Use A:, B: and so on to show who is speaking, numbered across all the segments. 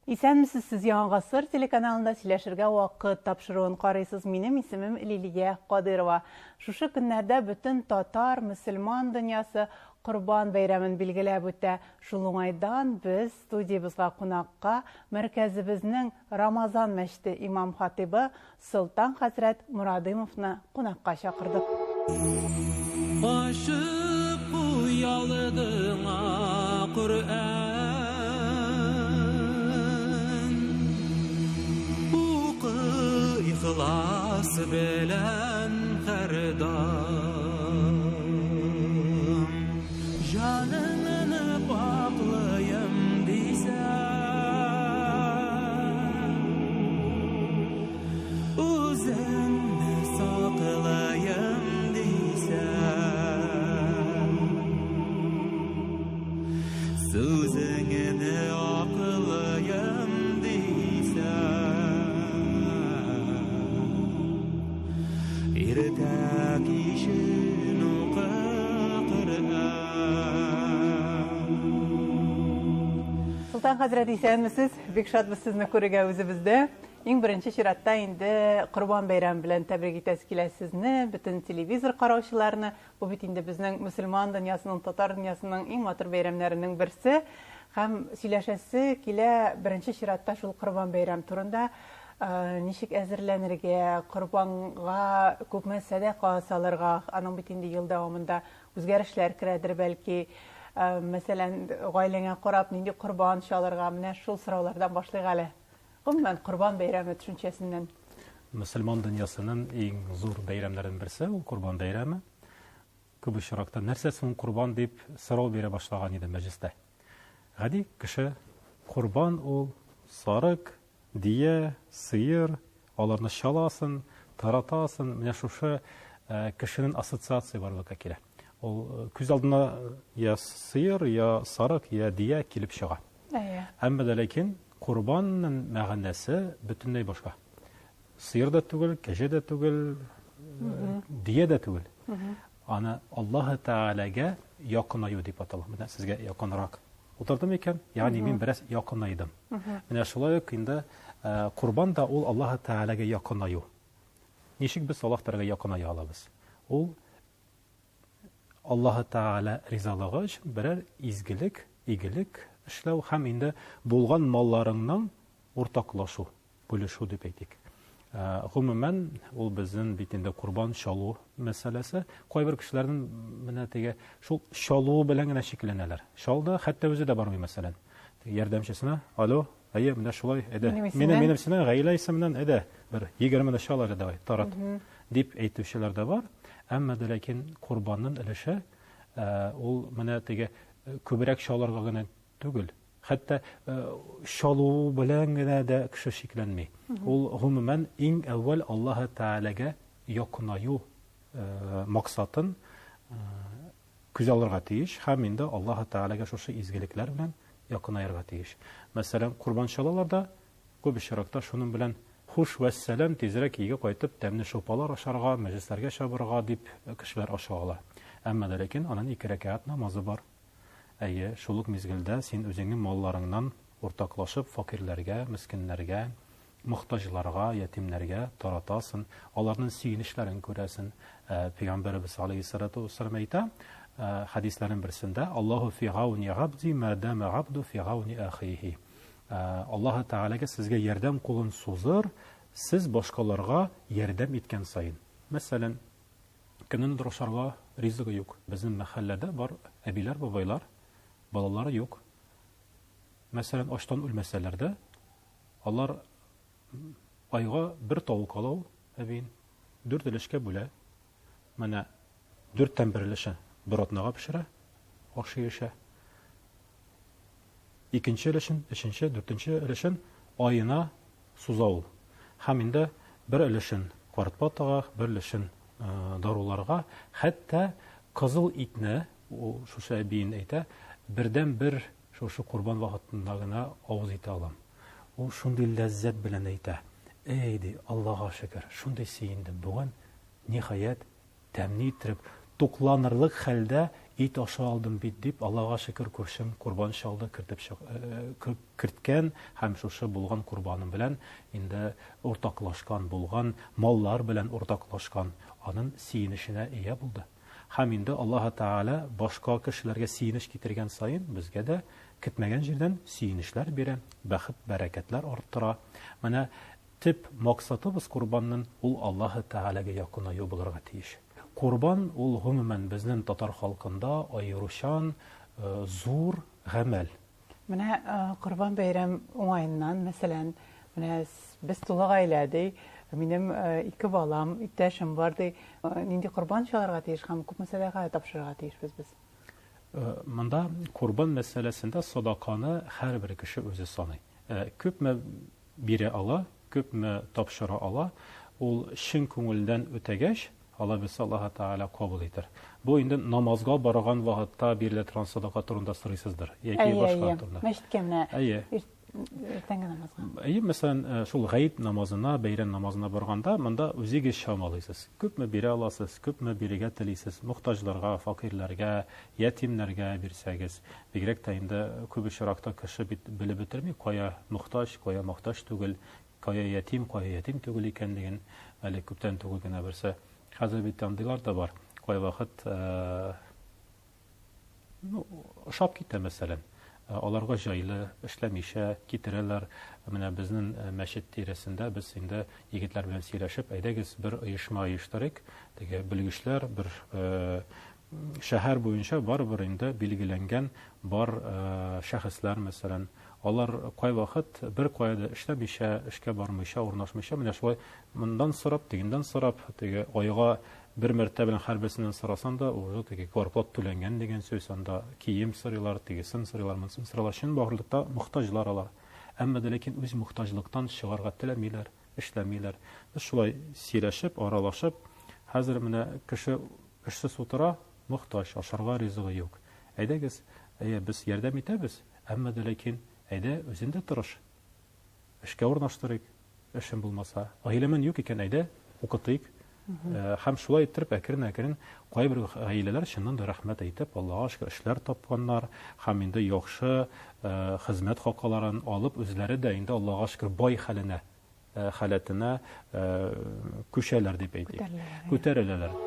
A: Исәнмесез, сез Яңа гасыр телеканалында сөйләшергә вакыт тапшыруын карыйсыз. Минем исемем Лилия Кадырова. Шушы көннәрдә бөтен татар, мөселман дөньясы Корбан бәйрәмен билгеләп үтә. Шул уңайдан без студиябезгә кунакка мәркәзебезнең Рамазан мәчете имам-хатыйбы Солтан хәзрәт Морадымовны кунакка чакырдык.
B: Ачып куй алдыңа Коръән, Укы ихлас белән һәрдаим. Җаныңны пакълыйм дисәң, Үзеңне саклыйм дисәң, Сүзеңне аклыйм дисәң, Иртә кичен укы Коръән.
A: Солтан хәзрәт, исәнмесез! Бик шатбыз сезне күрергә үзебездә. Иң беренче чиратта инде Корбан бәйрәме белән тәбрик итәсе килә сезне, бөтен телевизор караучыларны. Бу бит инде безнең мөселман дөньясының, татар дөньясының иң матур бәйрәмнәренең берсе. Һәм сөйләшәсе килә беренче чиратта шул Корбан бәйрәм турында. Ничек әзерләнергә, корбанга күпме сәдака салырга, аның бит инде ел дәвамында үзгәрешләр керәдер бәлки. Мәсәлән, гаиләңә карап нинди корбан чалырга, менә шул сораулардан башлыйк әле. Гомумән, Корбан бәйрәме төшенчәсеннән.
C: Мөселман дөньясының иң зур бәйрәмнәренең берсе ул Корбан бәйрәме. Күп очракта нәрсә соң корбан дип сорау бирә башлаган иде мәҗлестә. Гади кеше корбан ул сарык, дия, сыер, аларны чаласын, таратасын, менә шушы э, кешенең ассоциация барлыкка килә. Ул э, күз алдына я сыер, я сарык, я дия килеп чыга.
A: Әйе.
C: Әмма дә ләкин Корбанның мәгънәсе бөтенләй башка. Сыер да түгел, кәҗә дә түгел, дөя дә түгел. Аны Аллаһы Тәгаләгә якынаю дип атала. Менә сезгә якынрак утырдым икән, ягъни мин бераз якынайдым. Менә шулай ук инде э, корбан да ул Аллаһы Тәгаләгә якынаю. Ничек без Аллаһ Тәгаләгә якыная алабыз? Ул Аллаһы Тәгалә ризалыгы өчен берәр изгелек, игелек эшләү һәм инде булган малларыңның уртаклашу, бүлешү дип әйтик. Э, гомумән, ул безнең бит инде корбан чалу мәсьәләсе. Кайбер кешеләрнең менә теге шул чалуы белән генә шикләнәләр. Чалды, хәтта үзе дә бармый, мәсәлән. Ярдәмчесенә, алло, әйе, менә шулай, әйдә. Минем минем исемнән, гаилә исеменнән, әйдә, бер 20 чал әле давай, тарат. Дип әйтүчеләр дә бар. Әмма дә ләкин корбанның өлеше э, ул менә теге э, күбрәк чалырга гына түгел. Хәтта э, чалу белән генә дә кеше шикләнми. Ул гомумән иң әүвәл Аллаһы Тәгаләгә якынаю максатын күз алырга тиеш һәм инде Аллаһы Тәгаләгә шушы изгелекләр белән якынаерга тиеш. Мәсәлән, корбан чалалар да, Күп очракта шуның белән хуш вәссәлам, тизрәк өйгә кайтып тәмле шулпалар ашарга, мәҗлесләргә чабырга дип кешеләр ашыгалар. Әмма дә ләкин анын ике рәкәгать намазы бар. Әйе, шул ук мизгелдә син үзеңнең малларыңнан уртаклашып факирләргә, мескеннәргә, мохтаҗларга, ятимнәргә таратасын, аларнын сөенечләрен күрәсен. Пәйгамбәребез алейһиссалату вәссәлам әйтә, хәдисләрнең берсендә, Аллаһу фи гауни габди ма дама габду фи гауни ахихи. Аллаһы Тәгаләгә сезгә ярдәм кулын сузыр, сез башкаларга ярдәм иткән саен. Мәсәлән, кемнеңдер ашарга ризыгы юк. Безнең мәхәлләдә бар әбиләр, бабайлар, балалары юк. Мәсәлән, ачтан үлмәсәләр дә, алар айга бер тавык ала ул әбиен, дүрт өлешкә бүлә. Менә дүрттән бер өлеше бер атнага пешерә, ашый эчә. Икенче өлешен, өченче, дүртенче өлешен аена суза ул. Һәм инде бер өлешен квартплатага, бер өлешен даруларга, хәтта кызыл итне, ул шушы әбиен әйтә, бердән-бер шушы корбан вакытында гына авыз итә алам. Ул шундый ләззәт белән әйтә. Эй, ди, Аллага шөкер, шундый сөендем бүген, ниһаять, тәмле иттереп, Тукланырлык хәлдә ит ашый алдым бит, дип, Аллага шөкер, күршем корбан чалды, кертеп керткән һәм шушы булган корбаным белән инде уртаклашкан, булган маллар белән уртаклашкан, анын сөенеченә ия булды. Һәм инде Аллаһы Тәгалә башка кешеләргә сөенеч китергән саен, безгә дә көтмәгән җирдән сөенечләр бирә, бәхет, бәрәкәтләр арттыра. Менә Төп максатыбыз корбаннын ул Аллаһы Тәгаләгә якынаю булырга тиеш. Корбан ул гомумән безнен татар халкында аеручан зур гамәл.
A: Менә Корбан бәйрәм уңаеннан, мәсәлән, менә без тулы гаилә, ди, минем ике балам, иптәшем бар, ди, нинди корбан чалырга тиеш һәм күпме сәдака тапшырырга тиешбез без?
C: Монда корбан мәсьәләсендә садаканы һәрбер кеше үзе саный. Күпме бирә ала, күпме тапшыра ала, ул чын күңелдән үтәгәч, Аллабирса Аллаһы Тәгалә кабул итер. Бу инде намазга барган вакытта бирелә торган садака турында сорыйсыздыр, яки башка турында.
A: Мәчеткә менә әйе. Иртәнге намазга.
C: Әйе, мәсәлән, шул гает намазына, бәйрәм намазына барганда, монда үзегез чамалыйсыз. Күпме бирә аласыз, күпме бирергә телисез, мохтаҗларга, факирләргә, ятимнәргә бирсәгез, Бигрәк тә инде күп очракта кеше бит белеп бетерми, кая мохтаҗ, кая мохтаҗ түгел, кая ятим, кая ятим түгел икәнлеген. Әле күптән түгел генә берсе. Хәзер бит андыйлар да бар. Кайвакыт, ну, ошап китә, мәсәлән. Аларга җайлы, эшләмичә китерәләр. Менә безнең мәчет тирәсендә без инде егетләр белән сөйләшеп, әйдәгез, бер оешма оештырыйк. Теге белгечләр бер Шәһәр буенча барыбер инде билгеләнгән бар шәхесләр, мәсәлән, алар кайвакыт беркая да эшләмичә, эшкә бармыйча, урнашмыйча, менә шулай моннан сорап, тегеннән сорап, теге айга бер мәртәбә белән һәрберсеннән сорасаң да, уже теге кварплат түләнгән дигән сүз, анда кием сорыйлар, тегесен сорыйлар, монысын сорыйлар. Чынбарлыкта мохтаҗлар алар. Әмма дә ләкин үз мохтаҗлыктан чыгарга теләмиләр, эшләмиләр. Без шулай сөйләшеп, аралашып, хәзер менә кеше Эшсез утыра, мохтаҗ, ашарга ризыгы юк. Әйдәгез, әйе, без ярдәм итәбез, әмма дә ләкин, әйдә, үзен дә тырыш. Эшкә урнаштырыйк, эшен булмаса. Гаиләмен юк икән, әйдә, укытыйк. Һәм шулай иттереп, әкрен-әкрен кайбер гаиләләр чыннан да рәхмәт әйтеп, Аллага шөкер, эшләр тапканнар һәм инде яхшы хезмәт хакыларын алып, үзләре дә инде Аллага шөкер бай хәленә халәтенә күчәләр дип әйтик. Күтәреләләр.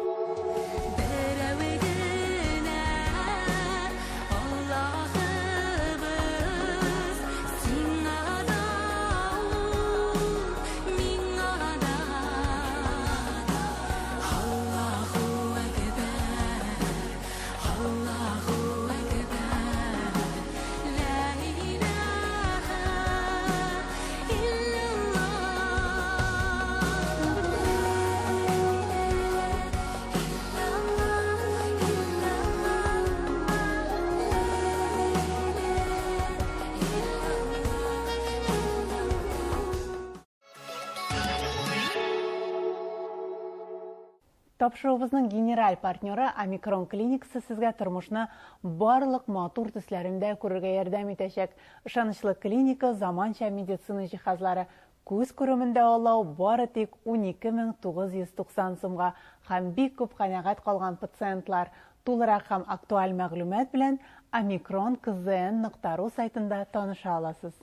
A: Тапшыруыбызның генераль партнеры Омикрон клиникасы сезгә тормышны барлык матур төсләрендә күрергә ярдәм итәчәк. Ышанычлы клиника, заманча медицина җиһазлары, күз күремен дәвалау бары тик 12990 сумга һәм бик күп канәгать калган пациентлар. Тулырак һәм актуаль мәгълүмат белән Омикрон кзн нокта ру сайтында таныша аласыз.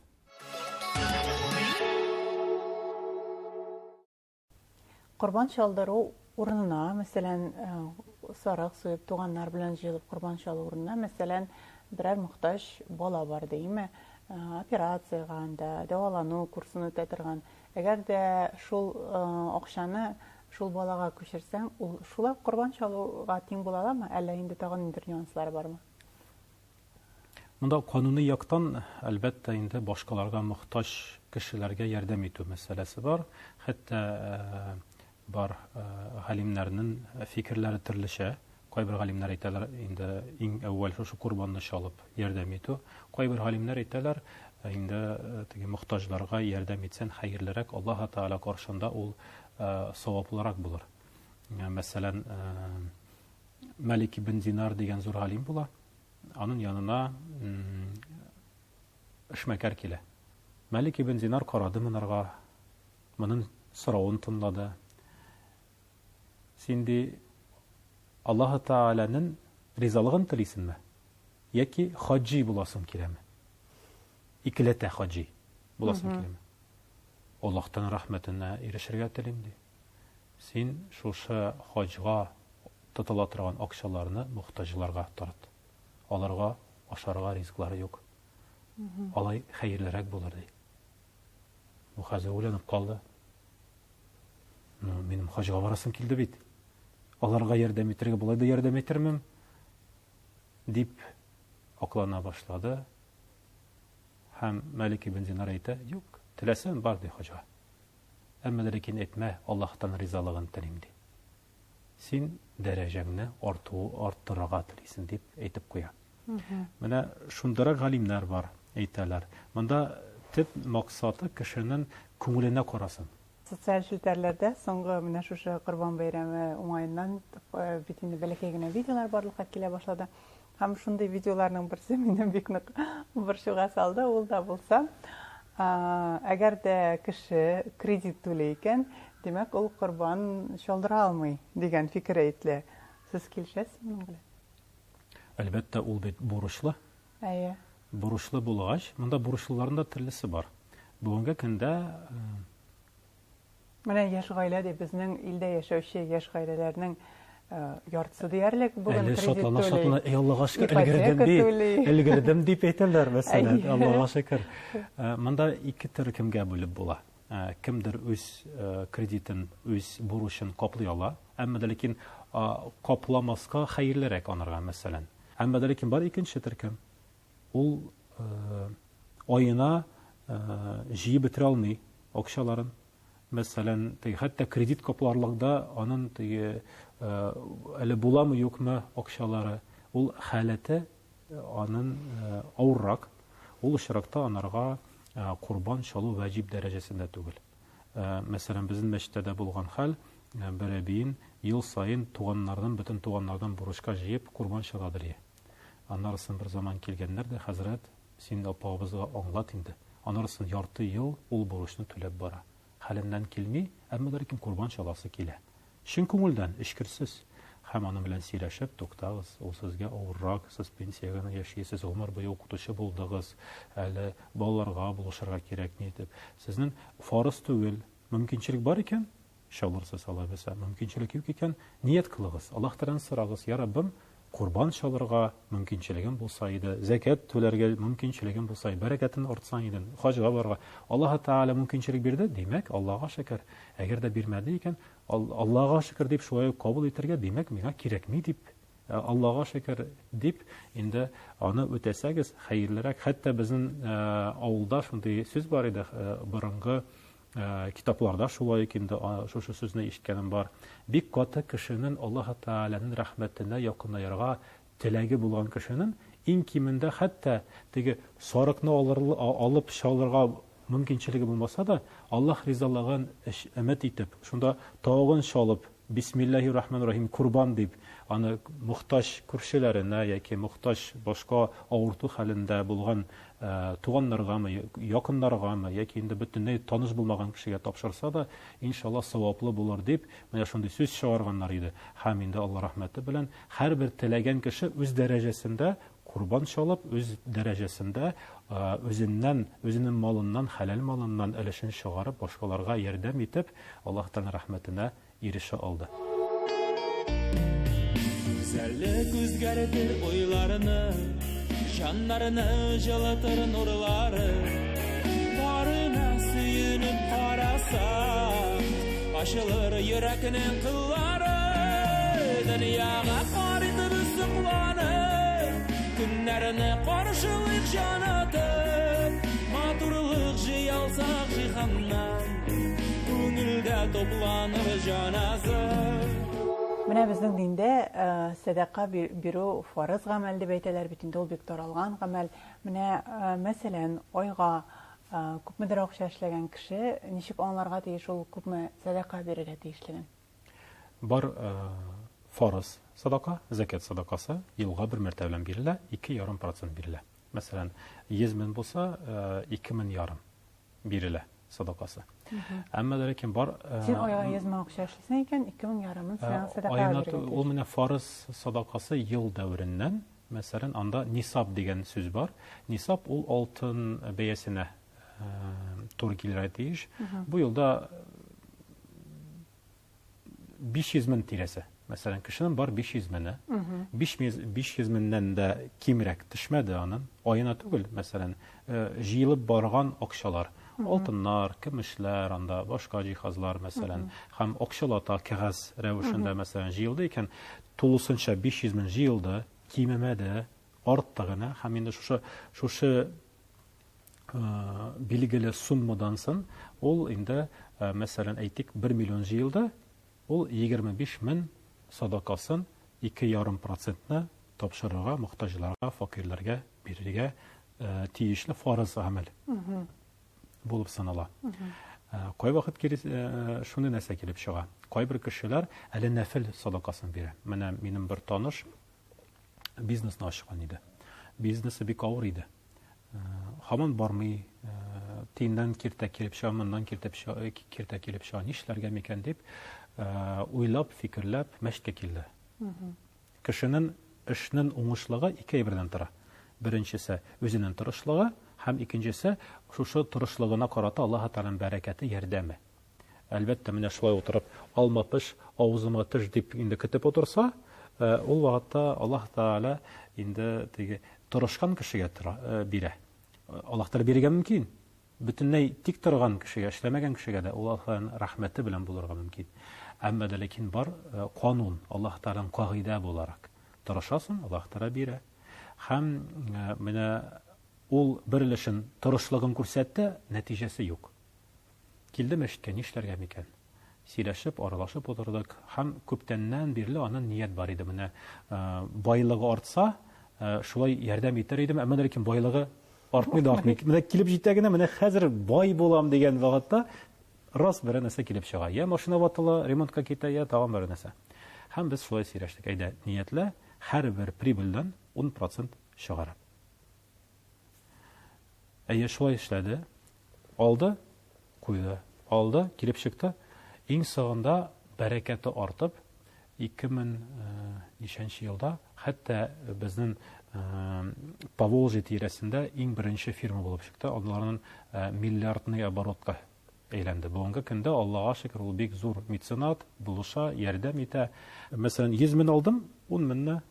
A: Корбан чалдыру урынына, мәсәлән, сарык суеп, туганнар белән җыелып корбан чалу урынына, мәсәлән, берәр мохтаҗ бала бар димме, операциягә анда, дәвалану курсын үтә торган. Әгәр дә шул акчаны шул балага күчерсәң, ул шулай ук корбан чалуга тиң була аламы, әллә инде тагын ниндидер нюанслары бармы?
C: Монда кануни яктан, әлбәттә инде, башкаларга мохтаҗ кешеләргә ярдәм итү мәсьәләсе бар. Хәтта бар галимнәрнең фикерләре төрлечә. Кайбер галимнәр әйтәләр, инде иң әүвәл шушы корбанны чалып ярдәм итү. Кайбер галимнәр әйтәләр, инде теге мохтаҗларга ярдәм итсәң хәерлерәк, Аллаһ Тәгалә каршында ул саваплырак булыр. Мәсәлән, Мәлик ибн Динар дигән зур галим була. Аның янына эшмәкәр килә. Мәлик ибн Динар карады монарга, моның соравын тыңлады. Син ди, Аллаһы Тәгаләнең ризалыгын телисеңме? Яки хаҗи буласың киләме? Икеләтә хаҗи буласың киләме? Аллаһтан рәхмәтенә ирешергә телим, ди. Син шушы хаҗга тотыла торган акчаларны мохтаҗларга тарт. Аларга ашарга ризыклары юк. Алай хәерлерәк булыр, ди. Бу хәзер уйланып калды. Ну, минем хаҗга барасым килде бит. Аларга ярдәм итәргә болай да ярдәм итермен, дип аклана башлады. Һәм Мәлик ибн Динар әйтә, юк, теләсәң бар, ди хаҗга. Әмма дә ләкин әйтмә, Аллаһтан ризалыгын телим, ди. Син дәрәҗәңне арту арттырырга телисең, дип әйтеп куя. Менә шундырак галимнәр бар, әйтәләр. Монда төп максаты кешенең күңеленә карасын.
A: Социаль челтәрләрдә соңгы менә шушы Корбан бәйрәме уңаеннан бит инде бәләкәй генә видеолар барлыкка килә башлады. Һәм шундый видеоларның берсе мине бик нык борчуга салды. Ул да булса, әгәр дә кеше кредит түли икән, димәк, ул корбан чалдыра алмый дигән фикер әйтелә. Сез килешәсезме моның белән?
C: Әлбәттә, ул бит бурычлы.
A: Әйе.
C: Бурычлы булгач, монда бурычлыларның да төрлесе бар. Бүгенге көндә
A: Менә яшь гаилә дип безнең илдә яшәүче яшь гаиләләрнең яртысы диярлек бүген
C: Әле кредит шатлана шатлана, эй Аллага шөкер, өлгердем дип, өлгердем дип әйтәләр, мәсәлән, Аллага шөкер. Монда ике төркемгә бүлеп була. Кемдер үз кредитын, үз бурычын каплый ала, әмма дә ләкин капламаска хәерлерәк анарга, мәсәлән. Әмма дә ләкин бар икенче төркем. Ул аена җыеп бетерә алмый акчаларын. Мәсәлән, теге хәтта кредит капларлык да анын теге әле буламы юкмы акчалары. Ул халәте анын авыррак. Ул очракта анарга корбан чалу вәҗиб дәрәҗәсендә түгел. Мәсәлән, безнең мәчеттә дә булган хәл, бер әбиен ел саен туганнардан, бөтен туганнардан бурычка җыеп корбан чаладыр ие. Аннарысын бер заман килгәннәр дә, хәзрәт, син апабызга аңлат инде. Анарысын ярты ел ул бурычны түләп бара. Хәленнән килми, әмма дә ләкин корбан чаласы килә. Чын күңелдән, эчкерсез. Һәм аның белән сөйләшеп, туктагыз, ул сезгә авыррак, сез пенсиягә генә яшисез, гомер буе укытучы булдыгыз, әле балаларга булышырга кирәк, ни дип. Сезнең фарыз түгел, мөмкинчелек бар икән, чалырсыз, алай булса. Мөмкинчелек юк икән, ният кылыгыз, Аллаһ Тәгаләдән сорагыз, Я Раббым, корбан чалырга мөмкинчелегем булса иде, зәкят түләргә мөмкинчелегем булса иде, бәрәкәтен артсаң иде, хаҗга барырга. Аллаһ Тәгалә мөмкинчелек бирде, димәк, Аллаһга шөкер. Әгәр дә бирмәде икән, Аллаһга шөкер дип шулай ук кабул итәргә, димәк, миңа кирәкми дип, Аллаһга шөкер дип, инде аны үтәсәгез, хәерлерәк. Хәтта безнең авылда шундый сүз бар иде, борынгы Китапларда шулай ук инде шушы сүзне ишеткәнем бар. Бик каты кешенең Аллаһ Тәгаләнең рәхмәтенә якынаерга теләге булган кешенең иң кимендә хәтта теге сарыкны алып чалырга мөмкинчелеге булмаса да, Аллаһ ризалыгын өмет итеп, шунда тавыгын чалып, Бисмиллаһи рахман рахим, курбан дип, аны мохтаҗ күршеләренә яки мохтаҗ башка авырту хәлендә булган туганнаргамы, якыннаргамы яки инде бөтенләй таныш булмаган кешегә тапшырса да, иншалла саваплы булыр дип, менә шундый сүз чыгарганнар иде. Һәм инде Алла рәхмәте белән һәрбер теләгән кеше үз дәрәҗәсендә корбан чалып, үз дәрәҗәсендә үзеннән, үзенең малыннан, хәләл малыннан өлешен чыгарып, башкаларга ярдәм итеп, Аллаһ Тәгаләнең рәхмәтенә ирешә алды.
B: Гүзәллек үзгәртер уйларны, Җаннарны җылытыр нурлары. Барына сөенеп карасаң, Ачылыр йөрәкнең кыллары. Дөньяга карыйбыз сокланып, Көннәрне каршылыйк җан атып, Матурлык җыялсак җиһаннан, Күңелдә тупланыр җан азык.
A: Менә безнең диндә сәдака бирү фарыз гамәл дип әйтәләр бит инде, ул бик таралган гамәл. Менә, мәсәлән, айга күпмедер акча эшләгән кеше ничек аңларга тиеш ул күпме сәдака бирергә тиешлеген?
C: Бар фарыз садака, зәкят садакасы елга бер мәртәбә белән бирелә, 2,5 процент бирелә. Мәсәлән, 100 мең булса, 2 мең ярым бирелә. садакасы. Әмма дә ләкин бар
A: Син айга 100 мең акча эшлисең икән, 2 мең ярымын сиңа сәдака бирергә.
C: Ул менә фарыз садакасы ел дәвереннән, мәсәлән, анда нисаб дигән сүз бар. Нисаб ул алтын бәясенә туры килергә тиеш. Бу елда 500 мең тирәсе. Мәсәлән, кешенең бар 500 меңе. 500 меңнән дә кимрәк төшмәде аның. Аена түгел, мәсәлән, җыелып барган акчалар. Алтыннар, көмешләр, анда башка җиһазлар, мәсәлән, һәм акчалата кәгазь рәвешендә, мәсәлән, җыелды икән, тулысынча 500 мең җыелды, кимемәде, артты гына һәм инде шушы шушы билгеле суммадан соң ул инде, мәсәлән, әйтик, 1 миллион җыелды, ул 25 мең садакасын 2,5 процентны тапшырырга, мохтаҗларга, факирләргә бирергә тиешле фарыз гамәл булып санала. Кайвакыт шундый нәрсә килеп чыга. Кайбер кешеләр әле нәфел садакасын бирә. Менә минем бер таныш бизнесны ачкан иде. Бизнесы бик авыр иде. Һаман бармый, тиеннән киртә килеп чыга, моннан киртә киртә килеп чыга, нишләргә микән дип, уйлап, фикерләп мәчеткә килде. Кешенең эшнең уңышлыгы ике әйбердән тора. Беренчесе үзенең тырышлыгы һәм икенчесе шушы тырышлыгына карата Аллаһ Тәгаләнең бәрәкәте, ярдәме. Әлбәттә, менә шулай утырып, алма пеш, авызыма төш дип инде көтеп утырса, ул вакытта Аллаһ Тәгалә инде теге тырышкан кешегә тора, бирә. Аллаһ Тәгалә бирергә мөмкин. Бөтенләй тик торган кешегә, эшләмәгән кешегә дә ул Аллаһның рәхмәте белән булырга мөмкин. Әмма дә ләкин бар канун, Аллаһ Тәгаләнең кагыйдә буларак. Тырышасың, Аллаһ Тәгалә бирә. Һәм менә ул бер өлешен тырышлыгын күрсәтте, нәтиҗәсе юк. Килде мәчеткә, нишләргә микән? Сөйләшеп, аралашып утырдык һәм күптәннән бирле аның ният бар иде. Менә байлыгы артса, шулай ярдәм итәр идем, әмма ләкин байлыгы артмый да артмый. Менә килеп җитә генә, менә хәзер бай булам дигән вакытта рас берәр нәрсә килеп чыга. Я машина ватыла, ремонтка китә, я тагын берәр нәрсә. Һәм без шулай сөйләштек. Әйдә, ниятлә, һәрбер прибыльдән 10% чыгарып. Әйе, шулай эшләде. Алды, куйды. Алды, килеп чыкты. Иң соңында бәрәкәте артып, 2000 ничәнче елда хәтта безнең Поволжье тирәсендә иң беренче фирма булып чыкты. Аларның миллиардный оборотка әйләнде. Бүгенге көндә, Аллага шөкер, ул бик зур меценат, булыша, ярдәм итә. Мәсәлән, 100 мең алдым, 10 меңне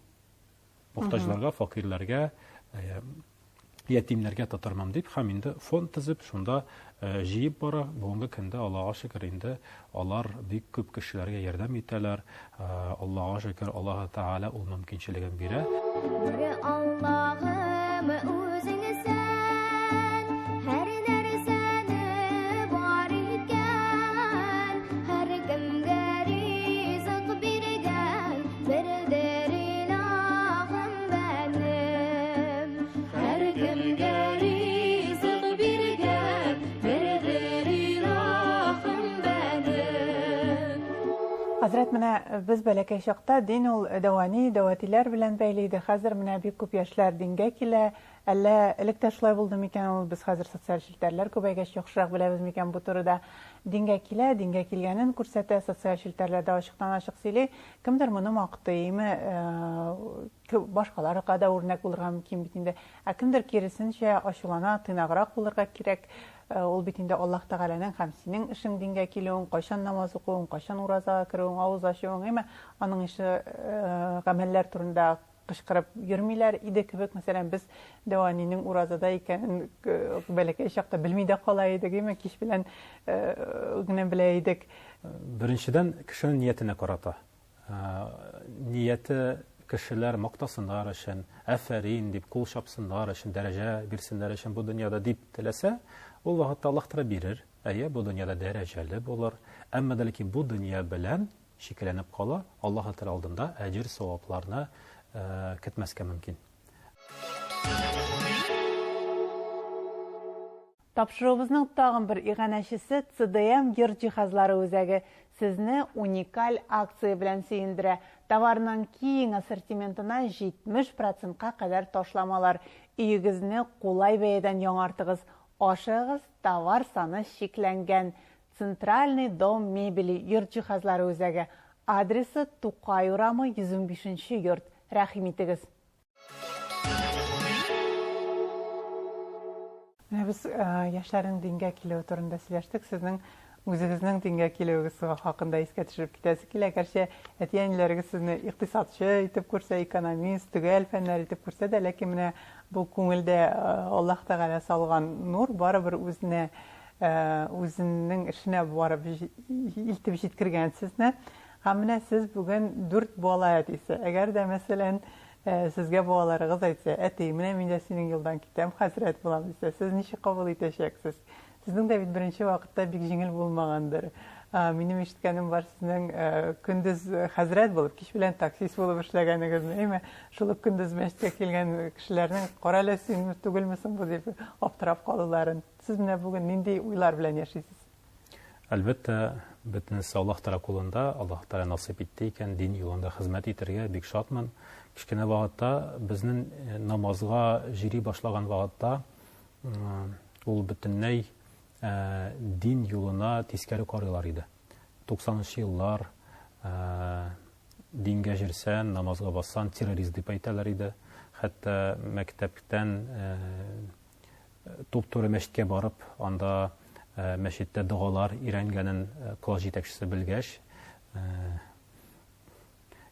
C: мохтаҗларга, факирләргә, ятимнәргә тотармын дип һәм инде фонд төзеп, шунда җыеп бара. Бүгенге көндә, Аллага шөкер, инде алар бик күп кешеләргә ярдәм итәләр. Аллага шөкер, Аллаһы Тәгалә ул мөмкинчелеген бирә. Бер Аллаһым үзең сән, һәр нәрсәне бар иткән,
A: һәркемгә ризык биргән, бердер илаһым бәнем. Һәркемгә ризык биргән, бердер илаһым бәнем. Хәзрәт, менә без бәләкәй чакта дин ул дәвани, дәватиләр белән бәйле иде. Хәзер менә бик күп яшьләр дингә килә. Әллә элек тә шулай булды микән ул, без хәзер социаль челтәрләр күбәйгәч яхшырак беләбез микән бу турыда. Дингә килә, дингә килгәнен күрсәтә, социаль челтәрләрдә ачыктан-ачык сөйли. Кемдер моны мактый, име, башкаларга да үрнәк булырга мөмкин бит инде. Ә кемдер киресенчә ачулана, тыйнаграк булырга кирәк. Ул бит инде Аллаһ Тәгаләнең һәм синең эшең дингә килүең, кайчан намаз укуың, кайчан уразага керүең, авыз ачуың, име, аның ише гамәлләр турында кычкырып йөрмиләр иде кебек. Мәсәлән, без дәү әнинең уразада икәнен бәләкәй чакта белми дә кала идек, име, кич белән генә белә идек.
C: Беренчедән, кешенең ниятенә карата. Нияте кешеләр мактасыннар өчен, афәрин дип кул чапсыннар өчен, дәрәҗә бирсеннәр өчен бу дөньяда дип теләсә, ул вакытта Аллаһ Тәгалә бирер. Әйе, бу дөньяда дәрәҗәле булыр. Әмма дә ләкин бу дөнья белән чикләнеп кала, Аллаһы Тәгалә алдында әҗер-савапларны көтмәскә мөмкин.
A: Тапшыруыбызның тагын бер иганәчесе CDM йорт җиһазлары үзәге сезне уникаль акция белән сөендерә. Товарның киң ассортиментына 70 процентка кадәр ташламалар. Өегезне кулай бәядән яңартыгыз. Ашыгыгыз, товар саны чикләнгән. Центральный дом мебели йорт җиһазлары үзәге. Адресы, Тукай урамы, 115 нче йорт. Рәхим итегез. Менә без яшьләрнең дингә килүе турында сөйләштек. Сезнең үзегезнең дингә килүегез хакында искә төшереп китәсе килә. Гәрчә әти-әниләрегез сезне икътисадчы итеп күрсә, экономист, төгәл фәннәр итеп күрсә дә, ләкин менә бу күңелдә Аллаһ Тәгалә салган нур барыбер үзенә үзенең эшенә барып илтеп җиткергән сезне. Һәм менә сез бүген дүрт бала әтисе. Әгәр дә, мәсәлән, сезгә балаларыгыз әйтсә, әти, менә мин дә синең юлдан китәм, хәзрәт булам дисә, сез ничек кабул итәчәксез? Сезнең дә бит беренче вакытта бик җиңел булмагандыр. Минем ишеткәнем бар, сезнең көндез хәзрәт булып, кич белән таксист булып эшләгәнегезне, әйме? Шул ук көндез мәчеткә килгән кешеләрнең, карале, син түгелме соң бу дип аптырап калуларын. Сез менә бүген нинди уйлар белән яшисез?
C: Әлбәттә, бөтенесе Аллаһ Тәгалә кулында, Аллаһ Тәгалә насыйп итте икән, дин юлында хезмәт итәргә бик шатмын. Кечкенә вакытта безнең э, намазга җыри башлаган вакытта ул бөтенләй э, дин юлына тискәре карыйлар иде. 90 еллар э, дингә җирсән, намазга бассан, террорист дип әйтәләр иде. Хәтта мәктәптән Туп-туры мәчеткә барып, анда мәчеттә догалар өйрәнгәнен класс җитәкчесе белгәч,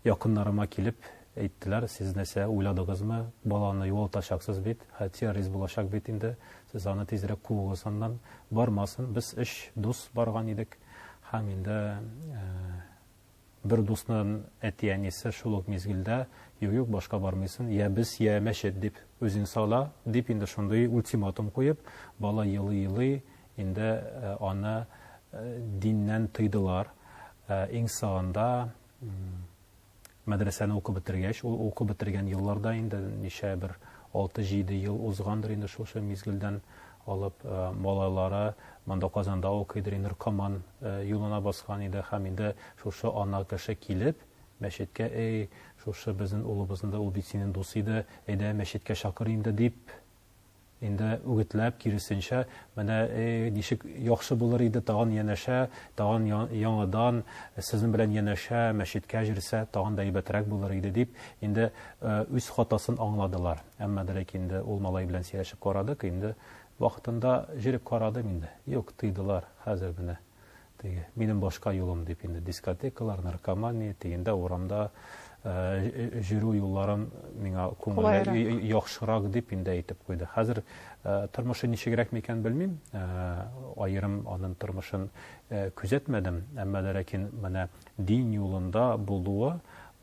C: якыннарыма килеп әйттеләр, сез нәрсә уйладыгызмы, баланы югалтачаксыз бит, террорист булачак бит инде, сез аны тизрәк куыгыз аннан, бармасын. Без өч дус барган идек һәм инде Бер дусның әти-әнисе шул ук мизгелдә, Юк-юк, башка бармыйсың, йә без, йә мәчет, дип үзең сала, дип инде шундый ультиматум куеп, бала елый-елый инде аны диннән тыйдылар. Иң соңында мәдрәсәне укып бетергәч, ул укып бетергән елларда инде ничә бер алты-җиде ел узгандыр инде шушы мизгелдән алып, малайлары монда Казанда укыйдыр инде, наркоман юлына баскан иде һәм инде шушы ана кеше килеп, мәчеткә, эй, шушы безнең улыбызны да, ул бит синең дус иде, әйдә мәчеткә чакыр инде, дип, инде үгетләп, киресенчә, менә, эй, ничек яхшы булыр иде, тагын янәшә, тагын яңадан сезнең белән янәшә мәчеткә җөрсә, тагын да әйбәтрәк булыр иде, дип, инде үз хатасын аңладылар. Әмма дә ләкин инде ул малай белән сөйләшеп карадык, инде вакытында җөреп карадым инде. Юк, тыйдылар, хәзер менә теге минем башка юлым дип инде дискотекалар, наркомания, тегендә урамда җөрү юлларым миңа күңелгә яхшырак дип инде әйтеп куйды. Хәзер тормышы ничегрәк микән белмим, аерым аның тормышын күзәтмәдем, әмма дә ләкин менә дин юлында булуы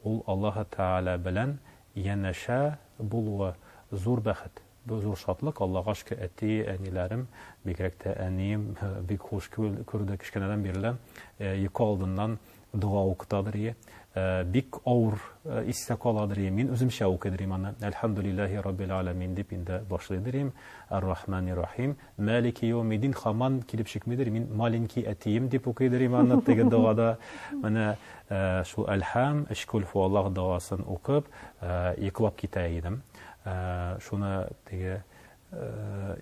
C: ул Аллаһы Тәгалә белән Янәшә булуы зур бәхет, бу зур шатлык. Аллага шөкер, әти, әниләрем, бигрәк тә әнием бик хуш күрде кечкенәдән бирле йокы алдыннан дога укытадыр ие. Бик авыр истә каладыр ие. Мин үземчә укыйдыр идем аны. Әлхәмдүлилләһи раббил аләмин дип инде башлыйдыр идем. Әр-Рахмани-Рахим. Мәлики яумиддин хаман килеп чыкмыйдыр, мин маленький әтием дип укыйдыр идем аны теге догада. Менә шул Әлхәм, өч кул фуаллах догасын укып, йоклап китә идем. Шуны теге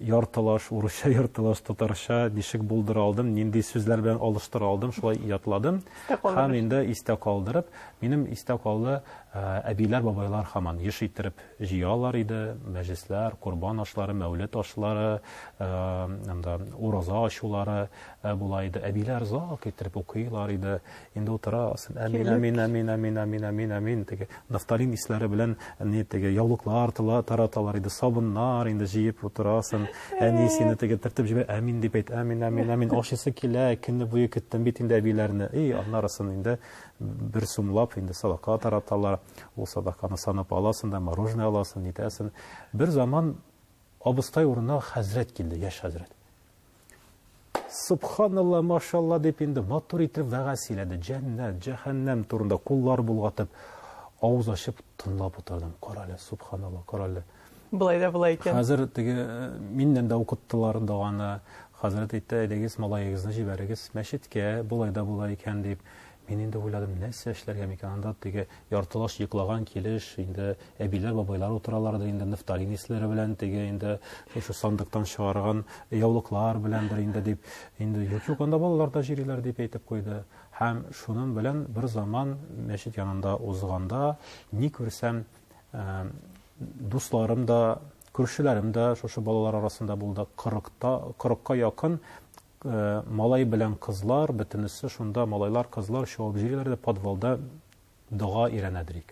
C: яртылаш урысча, яртылаш татарча ничек булдыра алдым, нинди сүзләр белән алыштыра алдым, шулай ятладым. Һәм инде истә калдырып, минем истә калды, әбиләр, бабайлар һаман еш иттереп җыялар иде, мәҗлесләр, корбан ашлары, мәүлет ашлары, анда ураза ачулары була иде. Әбиләр озак иттереп укыйлар иде. Инде утырасың, әмин, әмин, әмин, әмин, әмин, әмин, әмин, теге нафталин исләре белән не теге яулыклар тараталар иде, сабыннар инде җыеп утырасың. Әни сине теге төртеп җибәрә, әмин дип әйт, әмин, әмин, әмин, ашыйсы килә, көне буе көттем бит инде әбиләрне. И, аннарысын инде бер сумлап инде садака тараталар. Ул садаканы санап аласың да, мороженое аласың, нитәсең. Бер заман абыстай урынына хәзрәт килде, яшь хәзрәт. Субханалла, машалла дип инде матур итеп вәгазь сөйләде. Җәннәт, җәһәннәм турында куллар болгатып, авыз ачып тыңлап утырдым. Карале, субханалла, карале.
A: Болай да була икән.
C: Хәзер теге э, миннән дә укыттылар доганы. Хәзрәт әйтте, әйдәгез малаегызны җибәрегез мәчеткә, болай да була икән дип. Мин инде уйладым, нәрсә эшләргә микән анда теге яртылаш йоклаган килеш, инде әбиләр, бабайлар утыралардыр инде нафталин исләре белән, теге инде шушы сандыктан чыгарган яулыклар беләндер инде дип, инде юк, юк, анда балалар да җөриләр дип әйтеп куйды. Һәм шуның белән бер заман мәчет янында узганда, ни күрсәм, дусларым да, күршеләрем дә шушы балалар арасында булды. Кырыкта, кырыкка якын малай белән кызлар, бөтенесе шунда малайлар, кызлар чабып җөриләр дә подвалда дога өйрәнәдерик.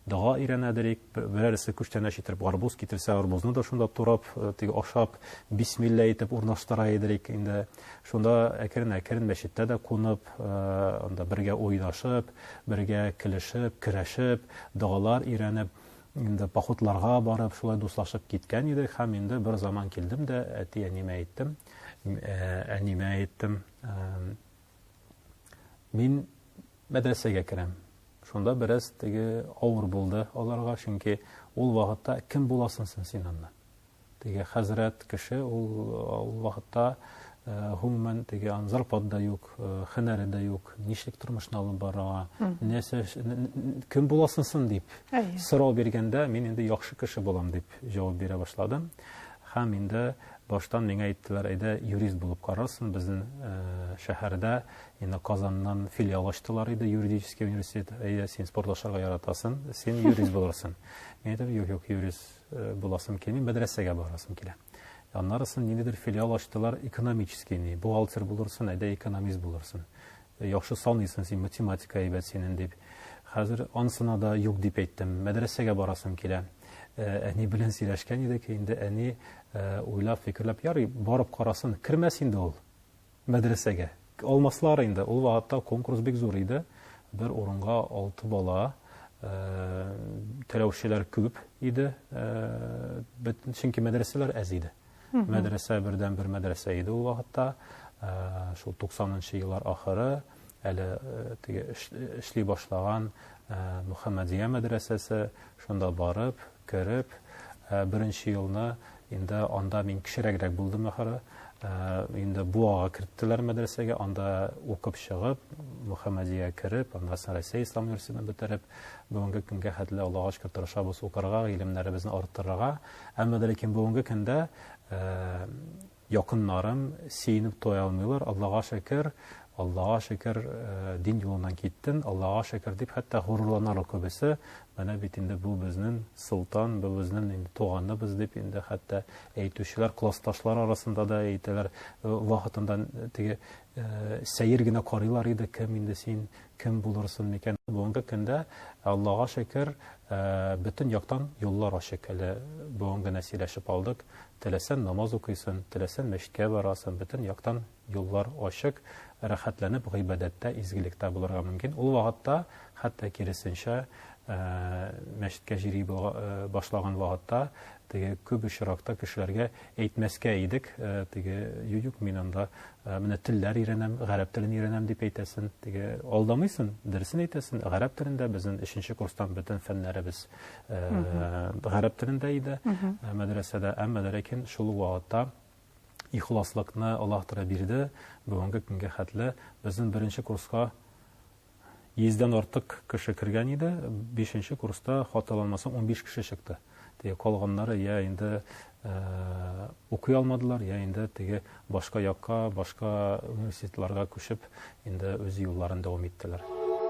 C: Дога өйрәнәдерик, берәрсе күчтәнәч итеп арбуз китерсә, арбузны да шунда турап, теге ашап, бисмилла итеп урнаштыра идерик инде. Шунда әкрен-әкрен мәчеттә дә кунып, анда бергә уйнашып, бергә көлешеп, көрәшеп, догалар өйрәнеп, инде походларга барып, шулай дуслашып киткән идек. Һәм инде бер заман килдем дә әти-әниемә әйттем, әниемә әйттем, мин мәдрәсәгә керәм. Шунда бераз теге авыр булды аларга, чөнки ул вакытта кем буласың син аннан? Теге хәзрәт кеше ул ул вакытта гомумән теге аның зарплата да юк, һөнәре дә юк, нишлек тормышны алып барырга, нәрсә кем буласың син дип сорау биргәндә, мин инде яхшы кеше булам дип җавап бирә башладым. Һәм инде баштан миңа әйттеләр, әйдә юрист булып карарсың, безнең шәһәрдә инде Казаннан филиал ачтылар иде, юридический университет, әйдә син спортлашырга яратасың, син юрист булырсың. Мин әйтәм, юк, юк, юрист буласым килми, мәдрәсәгә барасым килә. Аннарысын ниндидер филиал ачтылар, экономический, ни, бухгалтер булырсың, әйдә экономист булырсың. Яхшы саныйсың син, математика әйбәт синең дип. Хәзер анысына да юк дип әйттем. Мәдрәсәгә барасым килә. Әни белән сөйләшкән идек, инде әни уйлап, фикерләп, ярый, барып карасын, кермәс инде ул мәдрәсәгә. Алмаслар инде. Ул вакытта конкурс бик зур иде. Бер урынга 6 бала, теләүчеләр күп иде. Чөнки мәдрәсәләр әз иде. Мәдрәсә бердән бер мәдрәсә иде ул вакытта. Шул 90-нчы еллар ахыры әле теге эшли башлаган Мөхәммәдия мәдрәсәсе, шунда барып, кереп, беренче елны инде анда мин кечерәгрәк булдым ахыры. Инде Буага керттеләр мәдрәсәгә, анда укып чыгып, Мөхәммәдиягә кереп, аннан соң Россия Ислам университетын бетереп, бүгенге көнгә хәтле Аллага шөкер тырышабыз укырга, гыйлемнәребезне арттырырга. Әмма дә ләкин бүгенге көндә Якыннарым сөенеп туя алмыйлар, Аллага шөкер, Аллага шөкер, дин юлыннан киттем, Аллага шөкер дип хәтта горурланалар күбесе. Менә бит инде бу безнең солтан, бу безнең инде туганыбыз дип инде хәтта әйтүчеләр классташлар арасында да әйтәләр. Вакытында теге сәер генә карыйлар иде, кем инде син, кем булырсың микән? Бүгенге көндә Аллага шөкер, бөтен яктан юллар ачык. Әле бүген генә сөйләшеп алдык. Теләсән намаз укыйсын, теләсән мәчеткә барасын, бөтен яктан юллар ачык, рәхәтләнеп гыйбадәттә, изгелектә булырга мөмкин. Ул вакытта, хәтта киресенчә, мәчеткә җыри башлаган вакытта, теге күп очракта кешеләргә әйтмәскә идек, теге юк, юк, мин анда менә телләр өйрәнәм, гарәп телен өйрәнәм дип әйтәсен, теге алдамыйсын, дөресен әйтәсен, гарәп телендә безнең өченче курстан бөтен фәннәребез гарәп телендә иде мәдрәсәдә, әмма дә ләкин шул ук вакытта ихласлыкны Аллаһ Тәгалә бирде. Бүгенге көнгә хәтле безнең беренче курска йөздән артык кеше кергән иде. Бишенче курста, хаталанмасам, 15 кеше чыкты. Теге калганнары я инде укый алмадылар, я инде теге башка якка, башка университетларга күчеп, инде үз юлларын дәвам иттеләр.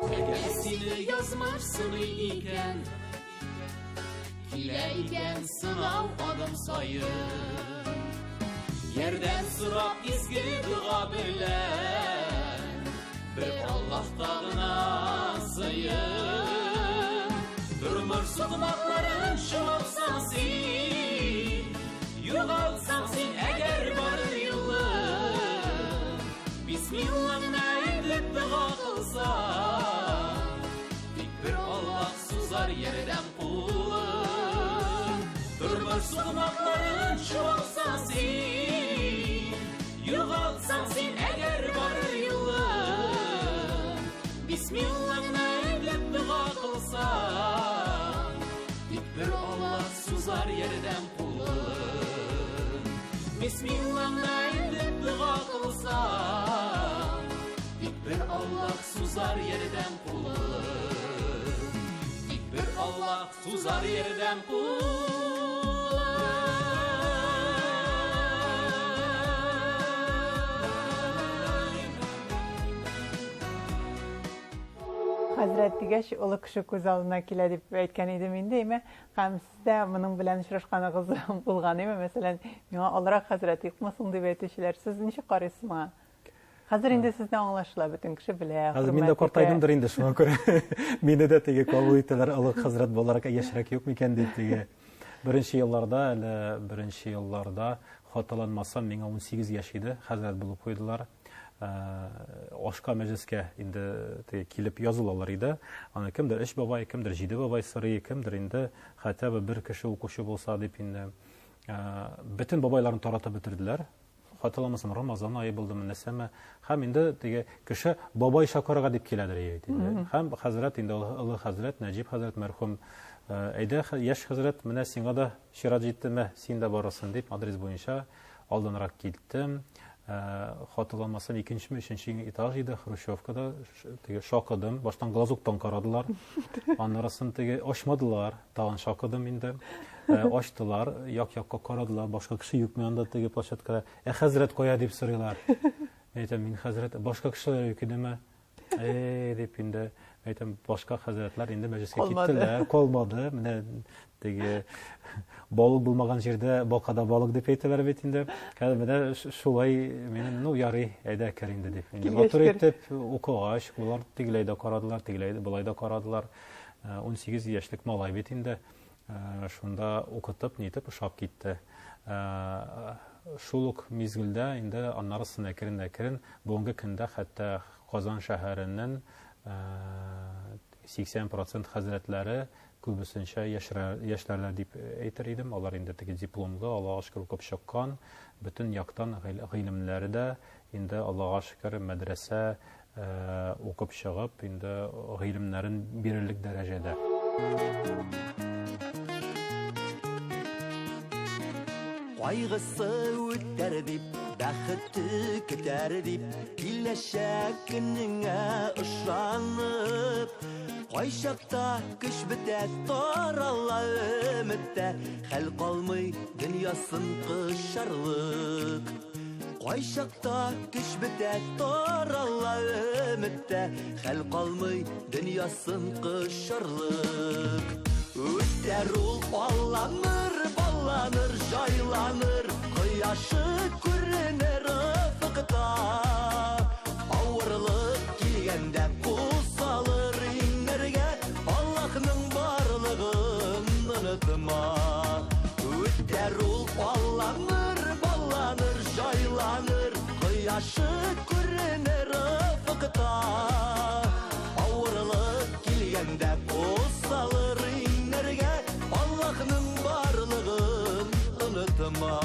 B: Әгәр сине язмыш сыный икән, килә икән сынау адым саен. Ярдәм сорап изге дога белән, бер Аллаһка гына сыен. Тормыш сукмакларын чабсаң син, югалтсаң син әгәр бар юлы. Бисмиллаңны әйтеп дога кылсаң, тик бер Аллаһ сузар ярдәм кулын. Тормыш сукмакларын чабсаң син, югалтсаң син әгәр бар юлы. Бисмиллаңны әйтеп дога кылсаң, тик бер Аллаһ сузар ярдәм кулын. Бисмиллаңны әйтеп дога кылсаң, Тик бер Аллаһ сузар ярдәм кулын. Тик бер Аллаһ сузар ярдәм кулын.
A: Хәзрәт дигәч, олы кеше күз алдына килә дип әйткән идем инде, әйме? Һәм сез дә моның белән очрашканыгыз булган, әйме? Мәсәлән, миңа олырак хәзрәт юкмы соң дип әйтүчеләр. Сез ничек карыйсыз моңа? Хәзер инде сезне аңлашыла, бөтен кеше белә.
C: Хәзер мин дә картайдымдыр инде, шуңа күрә мине дә теге кабул итәләр, олы хәзрәт буларак яшьрәк юк микән дип теге. Беренче елларда, әле беренче елларда хаталанмасам, миңа 18 яшь иде, хәзрәт булып куйдылар. Э, ашка мәҗлескә инде теге килеп язылалар иде. Аны кемдер өч бабай, кемдер җиде бабай сорый, кемдер инде хотя бы бер кеше укучы булса дип инде. Э, бөтен бабайларын таратып бетерделәр. Хаталамасам, Рамазан ае булдымы, нәрсәме. Һәм инде теге кеше бабай чакырырга дип киләдер егет инде. Һәм хәзрәт инде олы хәзрәт, Нәҗип хәзрәт мәрхүм, э, әйдә, яшь хәзрәт, менә сиңа да чират җиттеме, син дә барырсың дип адрес буенча алданрак киттем. Э, хаталамасам, икенчеме, өченче этаж иде, Хрущевкада теге шакыдым. Баштан глазоктан карадылар. Аннарысын теге ачмадылар. Тагын шакыдым инде. Э, ачтылар, як-якка карадылар, башка кеше юкмы анда теге площадкада. Ә хәзрәт кая дип сорыйлар. Мин әйтәм, мин хәзрәт, башка кешеләр юк идеме? Эй, дип инде әйтәм, башка хәзрәтләр инде мәҗлескә киттеләр, калмады. Менә теге балык булмаган җирдә бакада балык дип әйтәләр бит инде. Хәзер менә шулай минем, ну ярый, әйдә кер инде дип. Инде матур итеп укыгач, болар тегеләй дә карадылар, тегеләй дә болай да карадылар. 18 э, яшьлек малай бит инде. Шунда укытып, нитеп ошап китте. Шул ук мизгелдә инде аннарысын әкрен-әкрен бүгенге көндә хәтта Казан шәһәренең 80 процент хәзрәтләре күбесенчә яшьләрләр дип әйтер идем. Алар инде теге дипломлы, Аллага шөкер, укып чыккан, бөтен яктан гыйлемнәре дә инде Аллага шөкер, мәдрәсә укып чыгып, инде гыйлемнәрен бирерлек дәрәҗәдә.
B: Кайгысы үтәр дип, бәхете көтәр дип, киләчәк көнеңә ышанып, кайчакта көч бетә, тарала өметтә, хәл калмый дөньясын кочарлык. Кайчакта көч бетә, тарала өметтә, хәл калмый дөньясын кочарлык. Үтәр ул алланыр, балланыр, җайланыр, кояшы күренер офыкта. Авырлык килгәндә кул салыр иңнәргә, Аллаһның барлыгын онытма. Үтәр ул алланыр, балланыр, җайланыр, кояшы күренер офыкта. Авырлык килгәндә кул салыр иңнәргә, Аллаһның барлыгын онытма.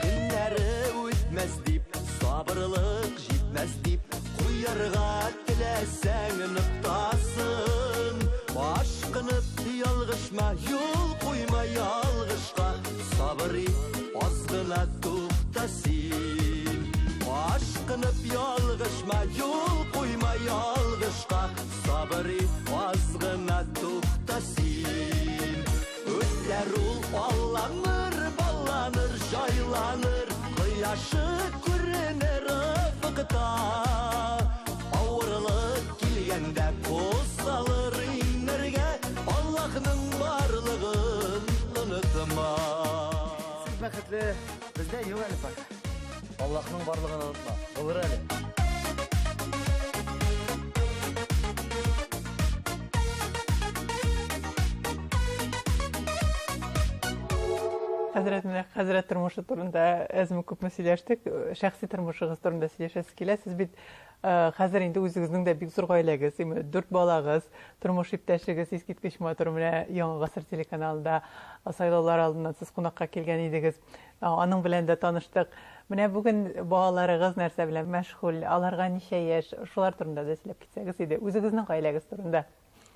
B: Көннәре үтмәс дип, сабырлык җитмәс дип, куярга теләсәң ноктасын. Ашкынып ялгышма, юл куйма ялгышка, сабыр ит, аз гына тукта син. Ашкынып ялгышма, юл куйма ялгышка, сабыр ит, аз гына тукта син. Үтәр ул алланыр, балланыр, җайланыр, кояшы күренер офыкта. Авырлык килгәндә кул салыр иңнәргә, Аллаһның барлыгын онытма.
D: Сез бәхетле, бездә юк әле пока. Аллаһның барлыгын онытма, булыр әле.
A: Хәзрәт, менә хәзрәт тормышы турында әзме күпме сөйләштек. Шәхси тормышыгыз турында сөйләшәсе килә. Сез бит э, хәзер инде үзегезнең дә бик зур гаиләгез, дүрт балагыз, тормыш иптәшегез искиткеч матур. Менә Яңа гасыр телеканалында сайлаулар алдыннан сез кунакка килгән идегез. Аның белән дә таныштык. Менә бүген балаларыгыз нәрсә белән мәшгуль, аларга ничә яшь, шулар турында да сөйләп китсәгез иде, үзегезнең гаиләгез турында.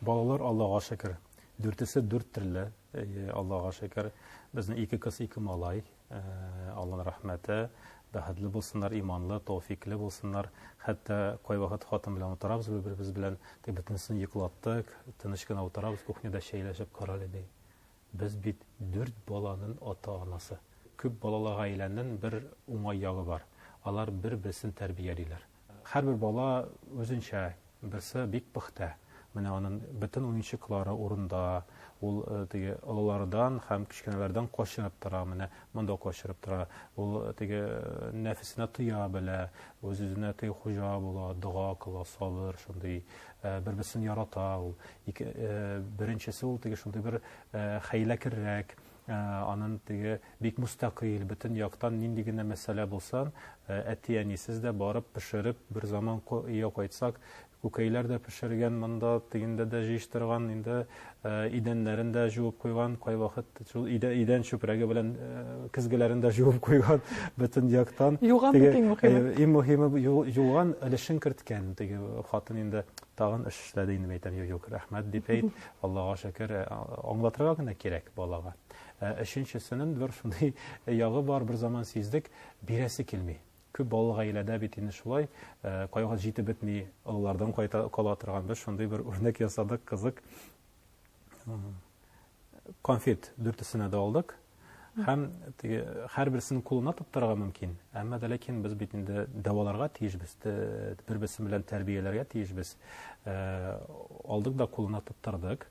C: Балалар, Аллага шөкер, дүртесе дүрт төрле. Әйе, Аллага шөкер. Безнең ике кыз, ике малай. Алланың рәхмәте. Бәхетле булсыннар, иманлы, тәүфикле булсыннар. Хәтта кайвакыт хатын белән утырабыз бер-беребез белән, тик бөтенесен йоклаттык, тыныч кына утырабыз, кухняда чәйләшеп, карале, ди. Без бит дүрт баланын ата-анасы. Күп балалы гаиләнен бер уңай ягы бар. Алар бер-берсен тәрбиялиләр. Һәрбер бала үзенчә, берсе бик пөхтә. Менә анын бөтен уенчыклары урында, ул теге олылардан һәм кечкенәләрдән качырып тора, менә монда качырып тора. Ул теге нәфесенә тыя белә, үз-үзенә теге хуҗа була, дога кыла, сабыр, шундый, бер-берсен ярата ул. Ике, беренчесе ул теге шундый бер хәйләкәррәк, Анын теге бик мөстәкыйль, бөтен яктан нинди генә мәсьәлә булса, әти-әнисез дә барып пешереп, бер заман өйгә кайтсак, күкәйләр дә пешергән монда, тегендә дә җыештырган, инде идәннәрен дә җуып куйган, кайвакыт шул идән чүпрәге белән көзгеләрен дә җуып куйган, бөтен яктан.
A: Юган бит иң мөһиме.
C: Иң мөһиме юган, өлешен керткән. Теге хатын инде тагын эш эшләде инде, әйтәм, юк, юк, рәхмәт дип әйт, Аллага шөкер, аңлатырга гына кирәк балага. Өченчесенең бер шундый ягы бар, бер заман сиздек, бирәсе килми. Күп балалы гаиләдә бит инде шулай, кайвакыт җитеп бетми, олылардан кайта кала торган. Без шундый бер үрнәк ясадык, кызык. Конфет дүртесенә дә алдык. Һәм теге һәрберсен кулына тоттырырга мөмкин. Әмма дә ләкин без бит инде дәваларга тиешбез, бер-берсе белән тәрбияләргә тиешбез. Алдык да кулына тоттырдык.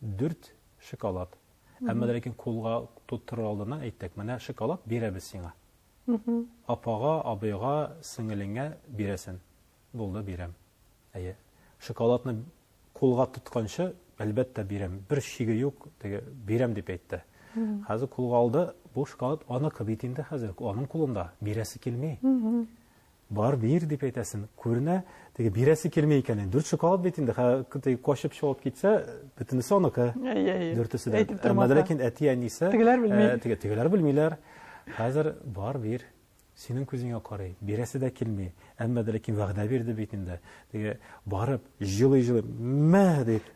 C: Дүрт шоколад. Әмма дә ләкин кулга тоттырыр алдыннан әйттек, менә шоколад бирәбез сиңа. Апага, абыйга, сеңелеңә бирәсен. Булды, бирәм. Әйе. Шоколадны кулга тотканчы, әлбәттә, бирәм. Бер шиге юк, теге бирәм дип әйтте. Хәзер кулга алды, бу шоколад аныкы бит инде хәзер, аның кулында. Бирәсе килми. Бар, бир дип әйтәсен. Күренә, теге бирәсе килми икән. Дүрт шоколад бит инде, теге качып чыгып китсә, бөтенесе аныкы. Дүртесе дә. Әмма ләкин әти-әнисе,
A: тегеләр белми.
C: Теге тегеләр белмиләр. Хәзер бар, бир. Синең күзеңә карый, бирәсе дә килми. Әмма дә ләкин вәгъдә бирде бит инде. Теге барып, җылый-җылый, мә дип,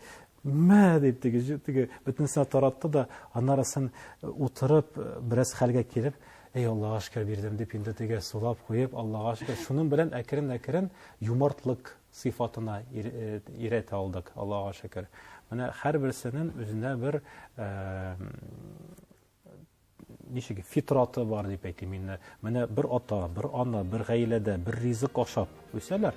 C: мә дип теге теге бөтенесенә таратты да, аннарысын утырып, бераз хәлгә килеп, эй, Аллага шөкер бирдем дип инде теге сулап куеп, Аллага шөкер. Шуның белән әкрен-әкрен юмартлык сыйфатына өйрәтә алдык, Аллага шөкер. Менә һәрберсенең үзенә бер ничек фитраты бар дип әйтим инде. Менә бер ата, бер ана, бер гаиләдә бер ризык ашап үсәләр.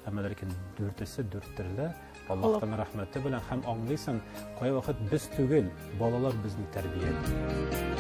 C: Әмма ләкин дүртесе дүрт төрле Аллаһтан рәхмәте белән һәм аңлыйсың, кайвакыт без түгел, балалар безне тәрбияли.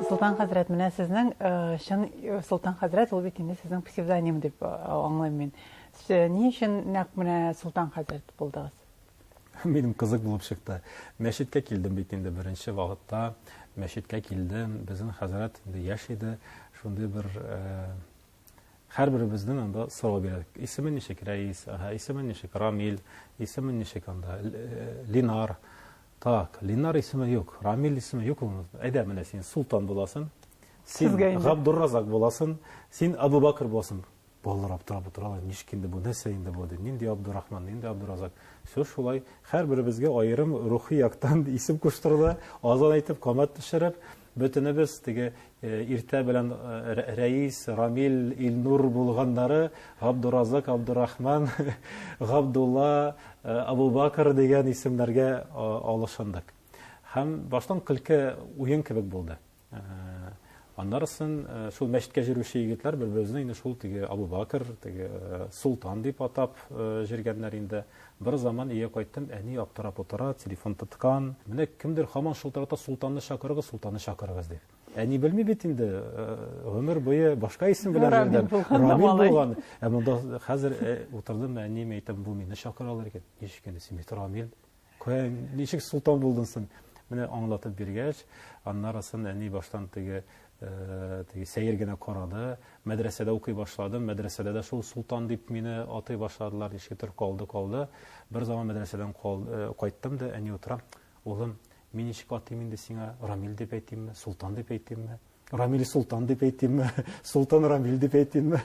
A: Солтан хәзрәт, менә сезнең э, чын э, Солтан хәзрәт ул бит инде сезнең псевдоним дип э, аңлыйм мин. Ни өчен нәкъ менә Солтан хәзрәт булдыгыз?
C: Минем кызык булып чыкты. Мәчеткә килдем бит инде беренче вакытта. Мәчеткә килдем. Безнең хәзрәт инде яшь иде. Шундый бер Һәрберебезнең анда сорау бирә. Исеме ничек, Рәис? Ага, исеме ничек, Рамил? Исеме ничек анда, Линар? Так, Линар исеме юк, Рамил исеме юк ул. Әйдә, менә син Султан буласың. Син Габдурразак буласың, син Абубакр буласың. Балалар аптырап утыралар, ничек инде бу, нәрсә инде бу, ди. Нинди Абдурахман, нинди Абдуразак. Все шулай, һәрберебезгә аерым рухи яктан исем куштырды, азан әйтеп, камәт төшереп, бөтенебез теге э, иртә белән э, Рәис, Рамил, Илнур булганнары Габдуразак, Абдурахман, Габдулла, э, Абубакр дигән исемнәргә алышындык. Һәм баштан көлке уен кебек булды. Аннарысын шул мәчеткә җөрүче егетләр бер-беребезне инде шул теге Абу Бакр, теге Султан дип атап җөргәннәр инде. Бер заман өйгә кайттым, әни аптырап утыра, телефон тоткан. Менә кемдер һаман шылтырата, Султанны чакырыгыз, Султанны чакырыгыз дип. Әни белми бит инде, гомер буе башка исем белән йөргән. Рамил булган. Ә монда хәзер утырдым, әнием әйтәм, бу мине чакыралар икән. Ничек инде син бит Рамил? Кая, ничек солтан булдың син? Менә аңлатып биргәч, аннарысын әни баштан теге э, теге сәер генә карады. Мәдрәсәдә укый башладым. Мәдрәсәдә дә шул солтан дип мине атый башладылар. Ничектер калды, калды. Бер заман мәдрәсәдән кал, э, кайттым да, әни утыра. Улым, мин ничек атыйм инде сиңа? Рамил дип әйтимме, Солтан дип әйтимме? Рамил Солтан дип әйтимме? Солтан Рамил дип әйтимме?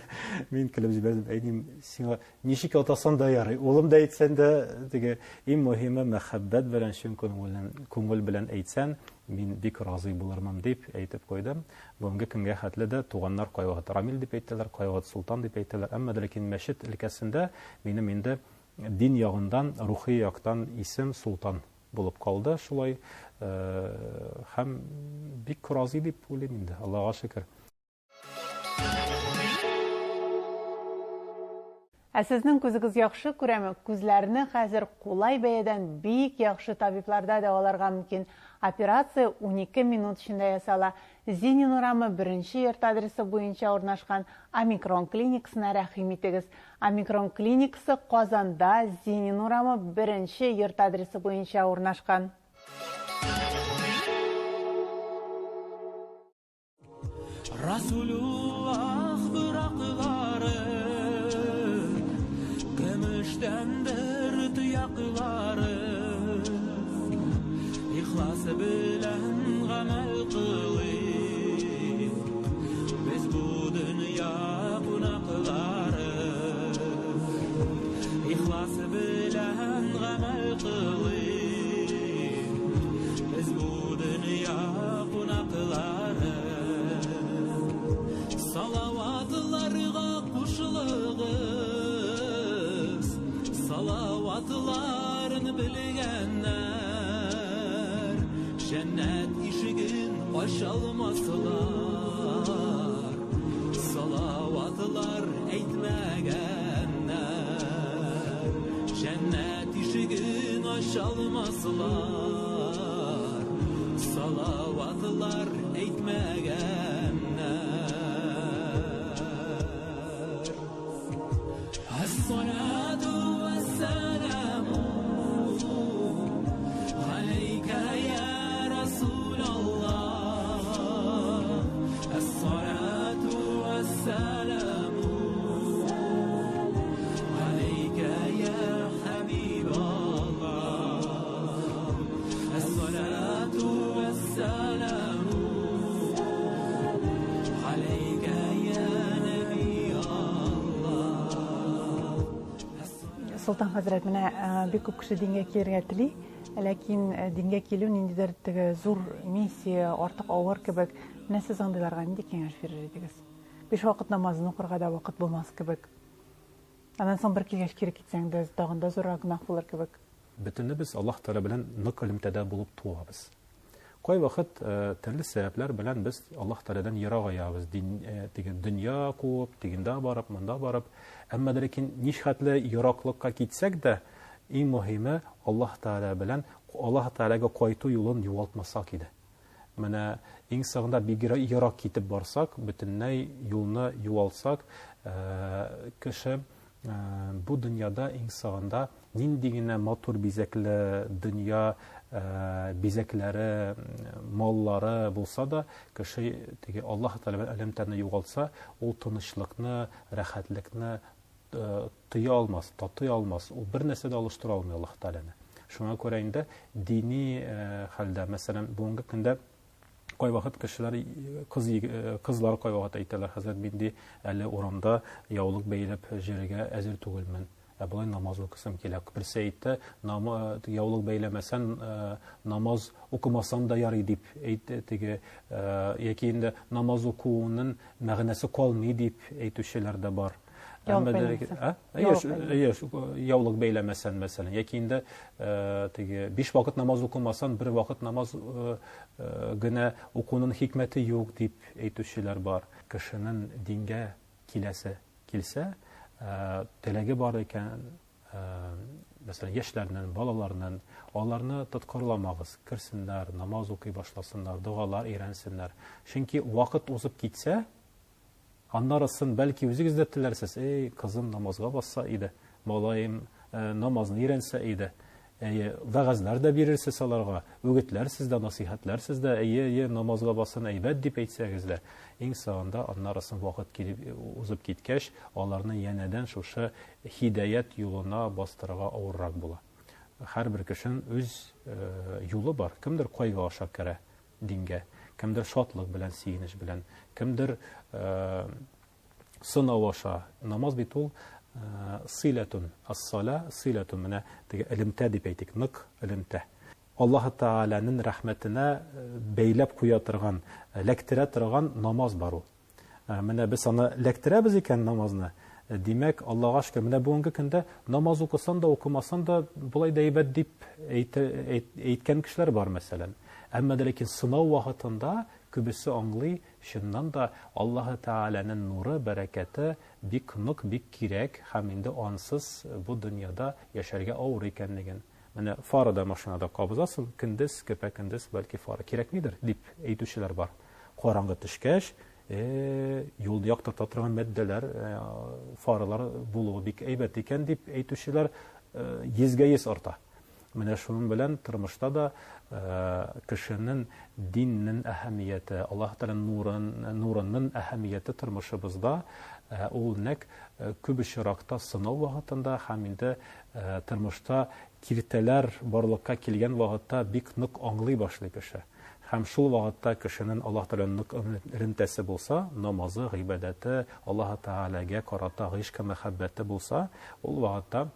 C: Мин көлеп җибәрдем. Әйдим, сиңа ничек атасаң да ярый. Улым да әйтсәң дә, теге иң мөһиме мәхәббәт белән, чын күңелдән, күңел белән әйтсәң, мин бик разый булырмын дип әйтеп куйдым. Бүгенге көнгә хәтле дә туганнар кайвакыт Рамил дип әйтәләр, кайвакыт Солтан дип әйтәләр. Әмма дә ләкин мәчет өлкәсендә минем инде дин ягындан, рухи яктан исем Солтан булып калды шулай һәм бик разый дип уйлыйм инде, Аллага шөкер.
A: Ә сезнең күзегез яхшы күрәме? Күзләрне хәзер кулай бәядән бик яхшы табибларда дәваларга мөмкин. Операция 12 минут эчендә ясала. Зинин урамы беренче йорт адресы буенча урнашкан Омикрон клиникасына рәхим итегез. Омикрон клиникасы Казанда Зинин урамы беренче йорт адресы буенча урнашкан.
B: Расулуллах быраклары Көмештәндер тояклары Ихлас белән гамәл кылыйк Без бу дөнья кунаклары Ихлас белән гамәл кылыйк Без бу дөнья кунаклары Салаватларга кушылыгыз Салаватларын белгәннәр Җәннәт ишеген ачалмаслар Салаватлар әйтмәгәннәр Җәннәт ишеген ачалмаслар Салаватлар әйтмәгәннәр Әс-салату вәс-сәламу Алейка я Расулаллах Әс-салату вәс-сәламу Алейка я Хабибаллах Әс-салату вәс-сәламу Алейка я Нәби Аллах
A: Солтан хәзрәт, менә бик күп кеше дингә килергә тели, ләкин дингә килү ниндидер теге зур миссия, артык авыр кебек. Менә сез андыйларга нинди киңәш бирер идегез? Биш вакыт намазын укырга да вакыт булмас кебек. Аннан соң бер килгәч кире китсәң дә, тагын да зуррак гөнаһ булыр кебек.
C: Бөтенебез Аллаһ Тәгалә белән нык элемтәдә булып туабыз. Кайвакыт э, төрле сәбәпләр белән без Аллаһ Тәгаләдән ерагаябыз. Дин, э, теге дөнья куып, тегендә барып, монда барып. Әмма дә ләкин ничхәтле ераклыкка китсәк дә, иң мөһиме Аллаһ Тәгалә белән Аллаһ Тәгаләгә кайту юлын югалтмасак иде. Менә иң соңында бик ерак китеп барсак, бөтенләй юлны югалтсак, э, кеше э, бу дөньяда иң соңында нинди генә матур бизәкле дөнья э, бизәкләре, маллары булса да, кеше теге Аллаһ Тәгалә белән элемтәне югалтса, ул тынычлыкны, рәхәтлекне тоя алмас, татый алмас, ул бер нәрсә дә алыштыра алмый Аллаһ Тәгаләне. Шуңа күрә инде дини хәлдә, мәсәлән, бүгенге көндә Кайвакыт кешеләр, кыз, кызлар кайвакыт әйтәләр, хәзрәт, мин ди, әле урамда яулык бәйләп җөрергә әзер түгелмен. Ә болай намаз укысым килә. Берсе әйтте, яулык бәйләмәсән, намаз укымасаң да ярый дип әйтте теге, яки инде намаз укуының мәгънәсе калмый дип әйтүчеләр дә бар. Яулык бәйләмәсән, мәсәлән, яки инде теге биш вакыт намаз укымасаң, бер вакыт намаз генә укуның хикмәте юк дип әйтүчеләр бар. Кешенең дингә киләсе килсә, теләге бар икән, мәсәлән, яшьләрнең, балаларның, аларны тоткарламагыз, керсеннәр, намаз укый башласыннар, догалар өйрәнсеннәр. Чөнки вакыт узып китсә, Аннарысын, бәлки, үзегез дә теләрсез, Эй, кызым намазга басса иде, малаем намазны өйрәнсә иде. Әйе, вәгазьләр дә бирерсез аларга, үгетләрсез дә, насыйхәтләрсез дә, әйе, әйе, намазга бассын, әйбәт дип әйтсәгез дә, иң соңында аннарысын вакыт килеп узып киткәч, аларны янәдән шушы һидаять юлына бастырырга авыррак була. Һәрбер кешенең үз юлы бар. Кемдер кайгы аша керә, дингә, кемдер шатлык белән, сөенеч белән, кемдер сынау аша. Намаз бит ул сыйләтун, ас-сала сыйләтун, менә теге элемтә дип әйтик, нык элемтә. Аллаһы Тәгаләнең рәхмәтенә бәйләп куя торган, эләктерә торган намаз бар ул. Менә без аны ләктерәбез икән намазны, димәк, Аллага шөкер, менә бүгенге көндә намаз укысан да, укымасан да, болай да әйбәт дип әйткән кешеләр бар, мәсәлән. Әмма дә ләкин сынау вакытында күбесе аңлый, чыннан да Аллаһы Тәгаләнең нуры, бәрәкәте бик нык, бик кирәк һәм инде ансыз бу дөньяда яшәргә авыр икәнлеген. Менә фара да машинада кабызасың, көндез, көпә-көндез, бәлки фара кирәкмидер, дип әйтүчеләр бар. Караңгы төшкәч, э, юлны яктырта торган матдәләр, э, фаралар булуы бик әйбәт икән, дип әйтүчеләр э, йөзгә йөз арта. Менә шуның белән тормышта да э, кешенең диннең әһәмияте, Аллаһ Тәгаләнең нурын, нурының әһәмияте тормышыбызда э, ул нәкъ э, күп очракта сынау вакытында һәм инде Тормышта киртәләр барлыкка килгән вакытта бик нык аңлый башлый кеше. Һәм шул вакытта кешенең Аллаһ Тәгалә нык элемтәсе булса, намазы, гыйбадәте, Аллаһ Тәгаләгә карата гыйшкы мәхәббәте булса, ул вакытта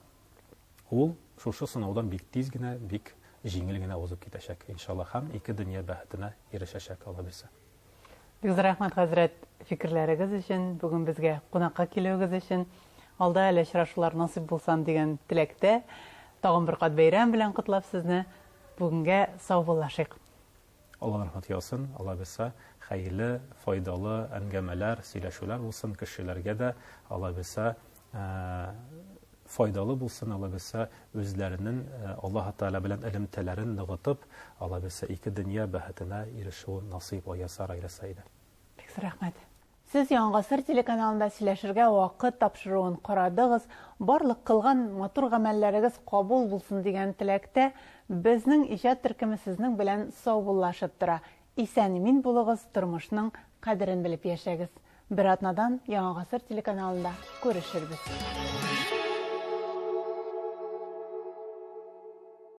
C: ул шушы сынаудан бик тиз генә, бик җиңел генә узып китәчәк, иншаллаһ, һәм ике дөнья бәхетенә ирешәчәк, Алла бирсә.
A: Бик зур рәхмәт, хәзрәт, фикерләрегез өчен, бүген безгә кунакка килүегез өчен. Алда әле очрашулар насыйп булсан дигән теләктә, тагын бер кат бәйрәм белән котлап сезне, бүгенгә саубуллашыйк.
C: Алланың рәхмәте яусын, Алла бирса, хәерле, файдалы әңгәмәләр, сөйләшүләр булсын, кешеләргә дә, Алла бирса, файдалы булсын, Алла бирса, үзләренең Аллаһы Тәгалә белән элемтәләрен ныгытып, Алла бирса, ике дөнья бәхетенә ирешүен насыйп вә ясар әйләсә иде.
A: Бик зур рәхмәт. Сез Яңа гасыр телеканалында Сөйләшергә вакыт тапшыруын карадыгыз. Барлык кылган матур гамәлләрегез кабул булсын дигән теләктә, безнең иҗат төркеме сезнең белән саубуллашып тора. Исән-имин булыгыз, тормышның кадерен белеп яшәгез. Бер атнадан Яңа гасыр телеканалында күрешербез.